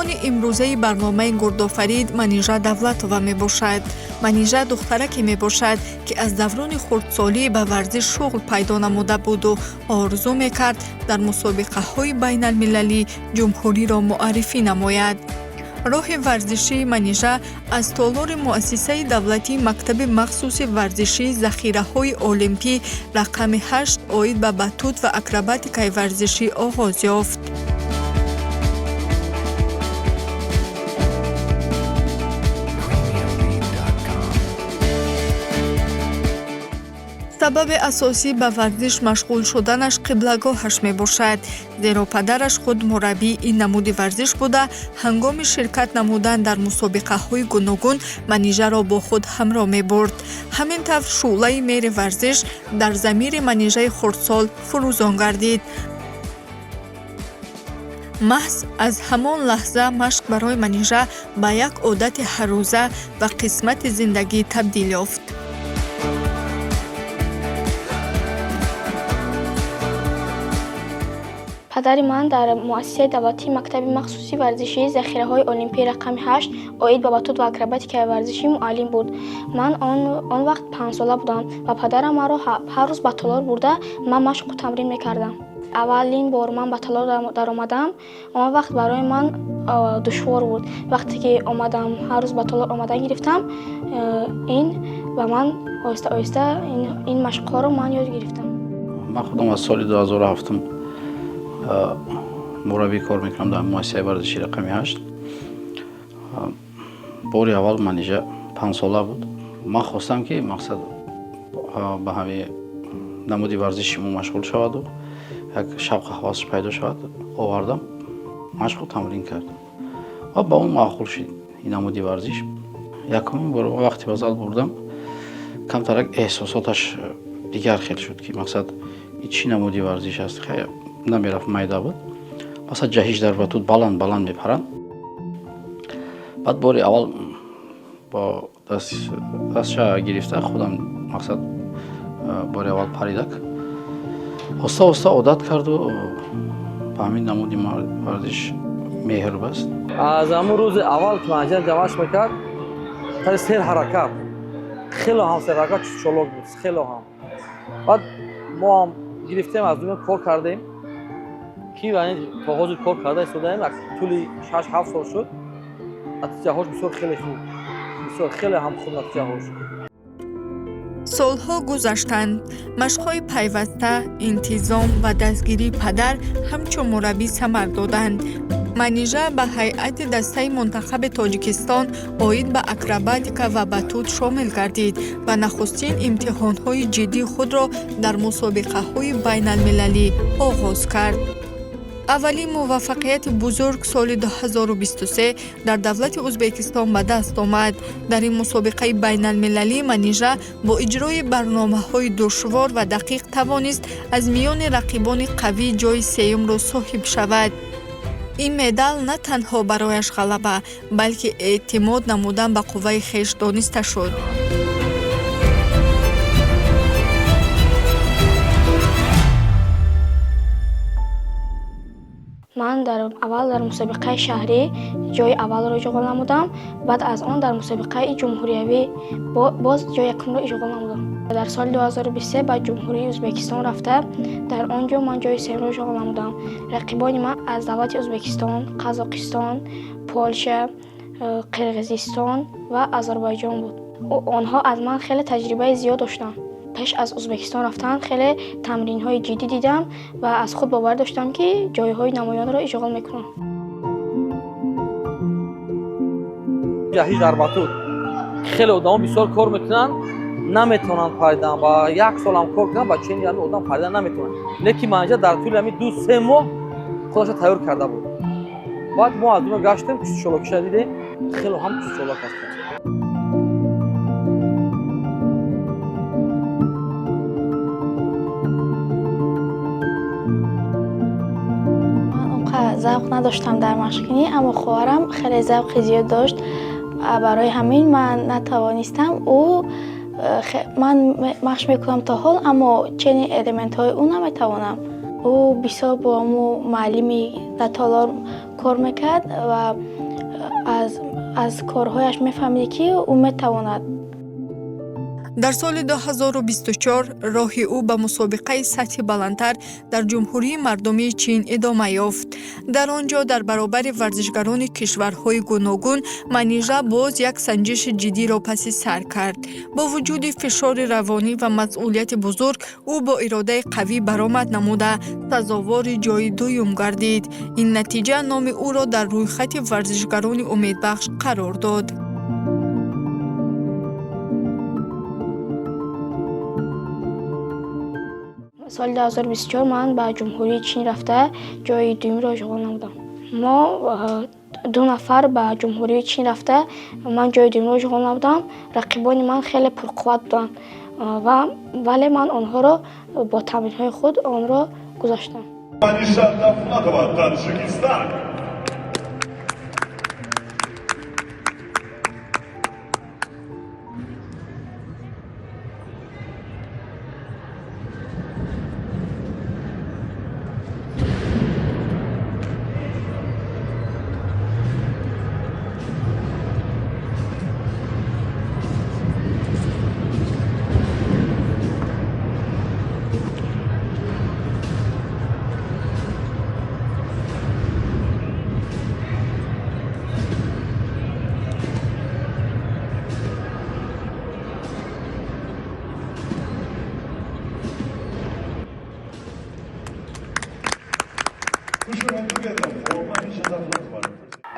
Меҳмони имрӯзаи барномаи Гурдофарид Манижа Давлатова мебошад. Манижа духтараке мебошад, ки аз даврони хурдсолӣ ба варзиш шуғл пайдо намуда буду орзу мекард дар мусобиқаҳои байналмилалӣ ҷумҳуриро муаррифӣ намояд. Роҳи варзишии Манижа аз толори муассисаи давлатии мактаби махсуси варзишии захираҳои олимпӣ рақами 8 оид ба батут ва акробатикаи варзишӣ оғоз ёфт. Premiumbeat.com. Сабаби асосӣ ба варзиш машғул шуданаш қиблагоҳаш мебошад, зеро падараш худ мураббии ин намуди варзиш буда, ҳангоми ширкат намудан дар мусобиқаҳои гуногун Манижаро бо худ ҳамроҳ мебурд. Ҳамин тавр шӯълаи мери варзиш дар замири Манижаи хурдсол фурӯзон гардид. Маҳз аз ҳамон лаҳза машқ барои Манижа ба як одати ҳаррӯза ва қисмати зиндагӣ табдил ёфт. Падари ман дар муассисаи давлатии мактаби махсуси варзишии захираҳои олимпӣ рақами 8 оид ба батут ва акробатикаи варзишӣ муаллим буд. Ман он вақт 5-сола будам ва падарам маро ҳар рӯз ба толор бурда, ман машқу тамрин мекардам. Аввалин бор ман ба толор даромадам, он вақт барои ман душвор буд. Вақте ки омадам, ҳар рӯз ба толор омадан гирифтам, ин ба ман оҳиста оҳиста ин машқҳоро ман ёд гирифтам. Ман худам аз соли 2007 мураббӣ кор мекунам дар муассисаи варзиши рақами 8. Бори аввал Манижа 5-сола буд. Ман хостам, ки мақсад ба ҳамин намуди варзиши мо машғул шаваду як шавқу ҳавасш пайдо шавад. Овардам, машқу тамрин кард ва ба он маъқул шуд ин намуди варзиш. Якумин бор вақте ба зал бурдам, камтарак эҳсосоташ дигар хел шуд, ки мақсад ин чӣ намуди варзиш аст. Намерафт, майда буд. Масалан, ҷаҳиш дар батут баланд баланд мепаранд. Баъд бори аввал бо дастша гирифта худам, мақсад, бори аввал паридак, оҳиста оҳиста одат карду ба ҳамин намуди варзиш меҳр баст. Аз ҳамон рӯзи аввал, ки Манижа ҷамъаш мекард, хеле серҳаракат, хело ҳам серҳаракат, чолок буд хело ҳам. Баъд мо ҳам гирифтем, аз дуня кор кардем, ки то ҳозир кор карда истодаем. Тӯли 6-7 сол шуд. Натиҷаҳош бисёр хеле хуб, бисёр хеле ҳам хуб натиҷаҳош. Солҳо гузаштанд. Машқҳои пайваста, интизом ва дастгирии падар ҳамчун мураббӣ самар доданд. Манижа ба ҳайати дастаи мунтахаби Тоҷикистон оид ба акробатика ва батут шомил гардид ва нахустин имтиҳонҳои ҷиддии худро дар мусобиқаҳои байналмилалӣ оғоз кард. Аввалин муваффақияти бузург соли 2023 дар давлати Ӯзбекистон ба даст омад. Дар ин мусобиқаи байналмилалӣ Манижа бо иҷрои барномаҳои душвор ва дақиқ тавонист аз миёни рақибони қавӣ ҷойи сеюмро соҳиб шавад. Ин медал на танҳо барояш ғалаба, балки эътимод намудан ба қувваи хеш дониста шуд. Ман дар аввал дар мусобиқаи шаҳрӣ ҷои аввалро ишғол намудам, баъд аз он дар мусобиқаи ҷумҳуриявӣ боз ҷои якумро ишғол намудам. Дар соли 2023 ба Ҷумҳурии Ӯзбекистон рафта, дар он ҷо ман ҷои сеюмро ишғол намудам. Рақибони ман аз давлати Ӯзбекистон, Қазоқистон, Полша, Қирғизистон ва Озарбойҷон буд. Онҳо аз ман хеле таҷрибаи зиёд доштанд. Пеш аз Ӯзбекистон рафтан хеле тамринҳои ҷиддӣ дидам ва аз худ боварӣ доштам, ки ҷойҳои намоёнро ишғол мекунам. Ҷаҳиш дар батут хеле одамо бисёр кор мекунанд, наметавонанд паридан. Ба як солам кор кунанд, ба чени ҳамин одам паридан наметавонанд. Лекин Манижа дар тӯли ҳамин 2-3 моҳ худашро тайёр карда буд. Баъд мо аз дуна гаштем, чолокиша дидем, хело ҳам чолок аст. Ман он қадр завқ надоштам дар машқкунӣ, аммо хоҳарам хеле завқи зиёд дошт. Барои ҳамин ман натавонистам. Ӯ ман машқ мекунам то ҳол, аммо чени элементҳои ӯ наметавонам. Ӯ бисёр бо мо муаллими дар толор кор мекард ва аз корҳояш мефаҳмидӣ, ки ӯ метавонад. Дар соли 2024 роҳи ӯ ба мусобиқаи сатҳи баландтар дар Ҷумҳурии Мардумии Чин идома ёфт. Дар он ҷо дар баробари варзишгарони кишварҳои гуногун Манижа боз як санҷиши ҷиддиро паси сар кард. Бо вуҷуди фишори равонӣ ва масъулияти бузург, ӯ бо иродаи қавӣ баромад намуда, сазовори ҷои дуюм гардид. Ин натиҷа номи ӯро дар рӯйхати варзишгарони умедбахш қарор дод. Соли 2024 ман ба Ҷумҳурии Чин рафта, ҷои дуюмро ишғол намудам. Мо 2 нафар ба Ҷумҳурии Чин рафта, ман ҷои дуюмро ишғол намудам. Рақибони ман хеле пурқувват буданд, вале ман онҳоро бо тамринҳои худ онро гузоштам. Манижа Давлатова, Таджикистан.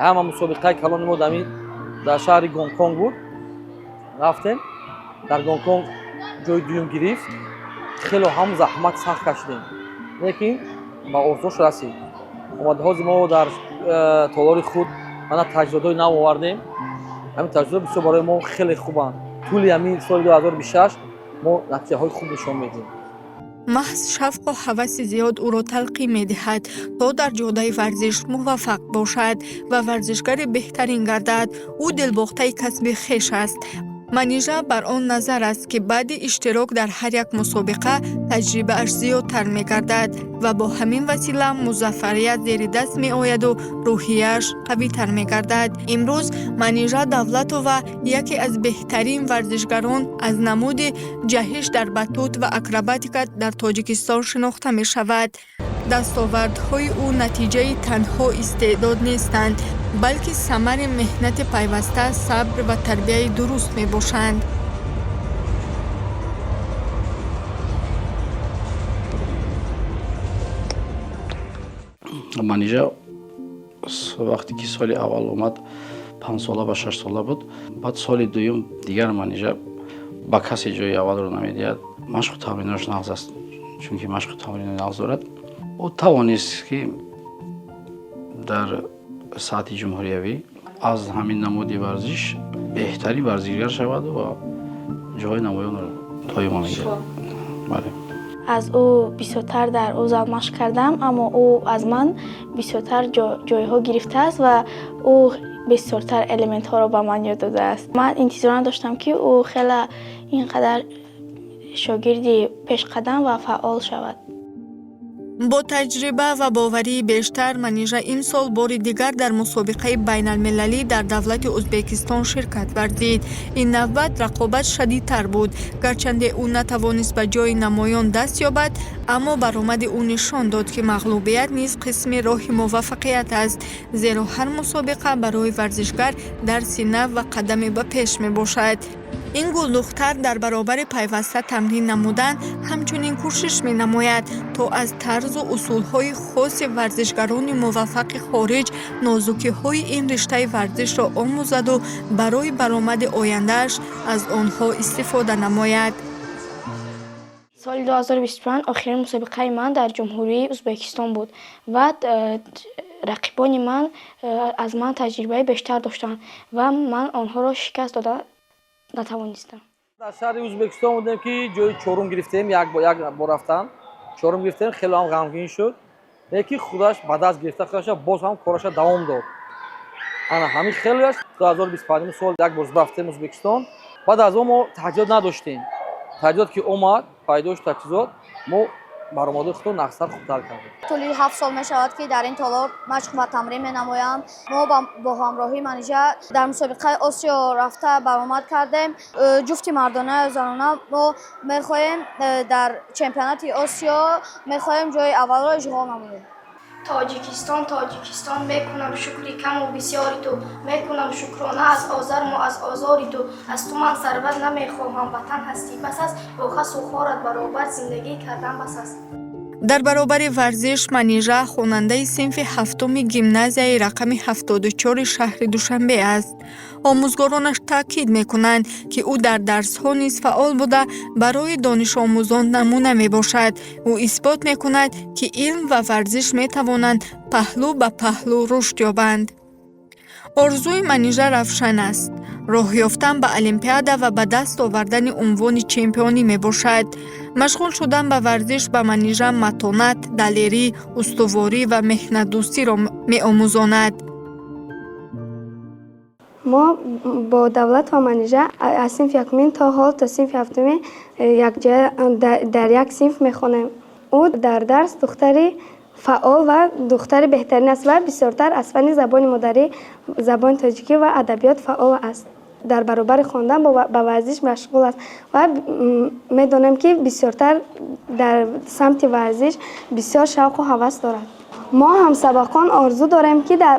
Ҳама мусобиқаи калони мо дар шаҳри Гонконг буд. Рафтем, дар Гонконг ҷои дуюм гирифт. Хело ҳам заҳмат сахт кашидем, лекин ба орзуш расид. Омад ҳозир мо дар толори худ мана таҷҳизотҳои нав овардем. Ҳамин таҷҳизот бисёр барои мо хеле хубанд. Тӯли ҳамин соли 2026 мо натиҷаҳои хуб нишон медиҳем. Маҳз шавқу ҳаваси зиёд ӯро талқин медиҳад, то дар ҷодаи варзиш муваффақ бошад ва варзишгари беҳтарин гардад. Ӯ дилбохтаи касби хеш аст. Манижа бар он назар аст, ки баъди иштирок дар ҳар як мусобиқа таҷрибааш зиёдтар мегардад ва бо ҳамин васила музаффарият зери даст меояду рӯҳияш қавитар мегардад. Имрӯз Манижа Давлатова яке аз беҳтарин варзишгарон аз намуди ҷаҳиш дар батут ва акробатика дар Тоҷикистон шинохта мешавад. Дастовардҳои ӯ натиҷаи танҳо истеъдод нестанд, балки самари меҳнати пайваста, сабр ва тарбияи дуруст мебошанд. Манижа вақте ки соли аввал омад, 5 сола ба 6 сола буд. Баъд соли дуюм дигар Манижа ба касе ҷои аввалро намедиҳад. Машқу тамринош нағз аст, чунки машқу тамринои нағз дорад. Ӯ тавонист, ки дар сатҳи ҷумҳуриявӣ аз ҳамин намуди варзиш беҳтарин варзишгар шавад ва ҷоҳои намоёнро доимо мегирад. Бале. Аз ӯ бисёртар дар ӯ зал машқ кардам, аммо ӯ аз ман бисёртар ҷойҳо гирифтааст ва ӯ бисёртар элементҳоро ба ман ёд додааст. Ман интизор надоштам, ки ӯ хеле ин қадар шогирди пешқадам ва фаъол шавад. Бо таҷриба ва боварии бештар Манижа имсол бори дигар дар мусобиқаи байналмилалӣ дар давлати Ӯзбекистон ширкат варзид. Ин навбат рақобат шадидтар буд. Гарчанде ӯ натавонист ба ҷои намоён даст ёбад, аммо баромади ӯ нишон дод, ки мағлубият низ қисми роҳи муваффақият аст, зеро ҳар мусобиқа барои варзишгар дарси нав ва қадаме ба пеш мебошад. Ин гулдухтар дар баробари пайваста тамрин намудан ҳамчунин кӯшиш менамояд, то аз тарзу усулҳои хоси варзишгарони муваффақи хориҷ нозукиҳои ин риштаи варзишро омӯзаду барои баромади ояндааш аз онҳо истифода намояд. Соли 2025 охирин мусобиқаи ман дар Ҷумҳурии Ӯзбекистон буд ва рақибони ман аз ман таҷрибаи бештар доштанд ва ман онҳоро шикаст дода натавонистам. Дар шаҳри Ӯзбекистон будем, ки ҷои чорум гирифтем, як бор рафтан чорум гирифтем, хеле ҳам ғамгин шуд, лекин худаш ба даст гирифта худаш боз ҳам кораша давом дод. Ана ҳамин хелеаш 2025 сол як бор рафтем Ӯзбекистон. Баъд аз он мо таҷҳизот надоштем. Таҷҳизот ки омад, пайдо шуд таҷҳизот, мо Баромадои худро нағзтар, хубтар кардем. Тӯли 7 сол мешавад, ки дар ин толор машқ ва тамрин менамоям. Мо бо ҳамроҳии Манижа дар мусобиқаи Осиё рафта баромад кардем. Ҷуфти мардонаю занона. Мо мехоҳем дар чемпионати Осиё мехоҳем ҷои аввалро ишғол намоем. Тоҷикистон, Тоҷикистон, мекунам шукри каму бисёри ту, мекунам шукрона аз озарму аз озори ту. Аз ту ман сарват намехоҳам, ватан ҳастӣ бас аст, бо хасу хорат баробар зиндагӣ кардан бас аст. Дар баробари варзиш Манижа хонандаи синфи ҳафтуми гимназияи рақами 74-и шаҳри Душанбе аст. Омӯзгоронаш таъкид мекунанд, ки ӯ дар дарсҳо низ фаъол буда, барои донишомӯзон намуна мебошад. Ӯ исбот мекунад, ки илм ва варзиш метавонанд паҳлӯ ба паҳлӯ рушд ёбанд. Орзуи Манижа равшан аст: роҳ ёфтан ба Олимпиада ва ба даст овардани унвони чемпионӣ мебошад. Машғул шудан ба варзиш ба Манижа матонат, далерӣ, устуворӣ ва меҳнатдӯстиро меомӯзонад. Мо бо Давлатова Манижа аз синфи якумин то ҳол, то синфи ҳафтумӣ якҷоя дар як синф мехонем. Ӯ дар дарс духтари фаъол ва духтари беҳтарин аст ва бисёртар аз фанни забони модарӣ, забони тоҷикӣ ва адабиёт фаъол аст. Дар баробари хондан ба варзиш машғул аст ва медонем, ки бисёртар дар самти варзиш бисёр шавқу ҳавас дорад. Мо, ҳамсабақон, орзу дорем, ки дар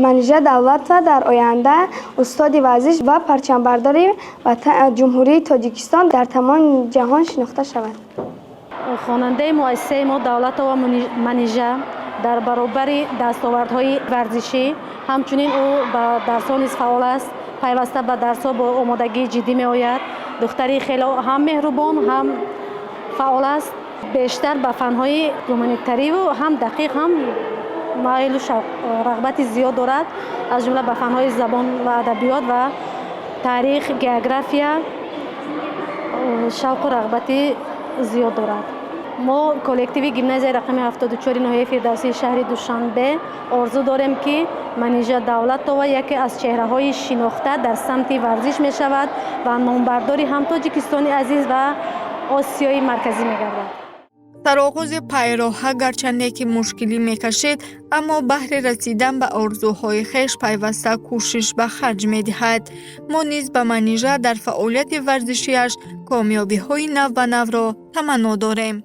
Манижа Давлатова дар оянда устоди варзиш ва парчамбардори Ҷумҳурии Тоҷикистон дар тамоми ҷаҳон шинохта шавад. Хонандаи муассисаи мо Давлатова Манижа дар баробари дастовардҳои варзишӣ, ҳамчунин ӯ ба дарсҳо низ фаъол аст. Пайваста ба дарсҳо бо омодагии ҷиддӣ меояд. Духтари хеле ҳам меҳрубон, ҳам фаъол аст. Бештар ба фанҳои гуманитариву ҳам дақиқ ҳам майлу рағбати зиёд дорад. Аз ҷумла ба фанҳои забон ва адабиёт ва таърих, география шавқу рағбати зиёд дорад. Мо, коллективи гимназияи рақами 74-и ноҳияи Фирдавсии шаҳри Душанбе, орзу дорем, ки Манижа Давлатова яке аз чеҳраҳои шинохта дар самти варзиш мешавад ва номбардори ҳам Тоҷикистони азиз ва Осиёи Марказӣ мегардад. Сароғози пайроҳа гарчанде ки мушкилӣ мекашид, аммо баҳри расидан ба орзуҳои хеш пайваста кӯшиш ба харҷ медиҳад. Мо низ ба Манижа дар фаъолияти варзишиаш комёбиҳои навбанавро таманно дорем.